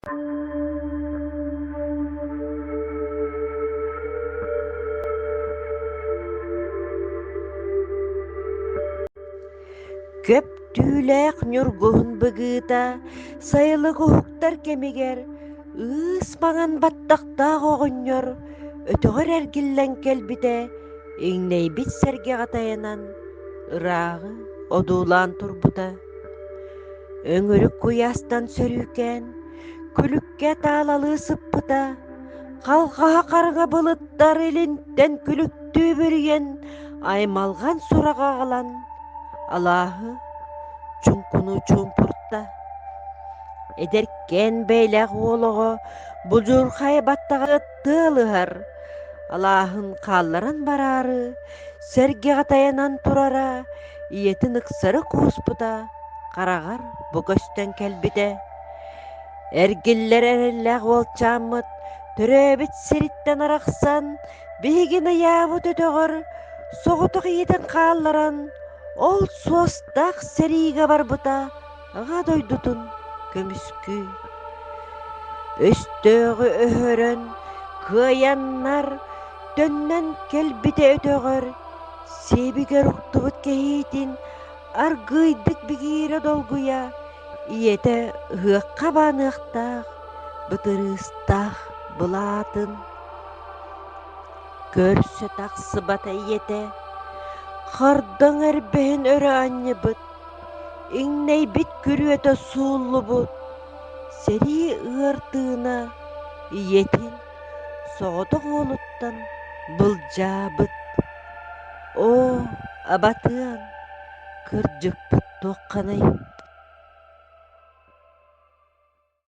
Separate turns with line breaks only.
Көп түүлээх ньургуһун быгыыта сайылык уһуктар кэмигэр ыыс маҥан баттахтаах оҕонньор өтөҕөр эргиллэн кэлбитэ иҥнэйбит сэргэҕэ тайанан ырааҕы одуулаан турбута. Өҥүрүк куйаастан сөрүүкээн, күлүккэ таалалыы сыппыта, халҕаһа хараҥа былыттар илинтэн күлүктүү бүрүйэн, аймалҕан сураҕы аҕалан, алааһы чуҥкуну чуумпурта. Эдэркээн бэйэлээх уол оҕо будьурхай баттаҕа тыал ыһар, алааһын хаалларан бараары, сэргэҕэ тайанан турара, ийэтин ыксары кууспута хараҕар бу көстөн кэлбитэ. Эргиллэр эрэллээх уолчааммыт төрөөбүт сириттэн арахсан, биһигин ыйаабыт өтөҕөр соҕотох ийэтин хаалларан, ол суостаах сэриигэ барбыта аҕа дойдутун көмүскүү. Өстөөҕү өһөрөн, кыайаннар, төннөн кэлбитэ өтөҕөр сиэбигэр уктубут кэһиитин аргыыйдык бигиирэ долгуйа, ийэтэ ыһыахха бааныахтаах бытырыыстаах былаатын көрсө тахсыбата ийэтэ хардаҥ эрбэһин өрө анньыбыт, иҥнэйбит күрүөтэ сууллубут, сэрии ыар тыына ийэтин соҕотох уолуттан былдьаабыт. Оо, абатыан, кырдьыкпыт туохханый?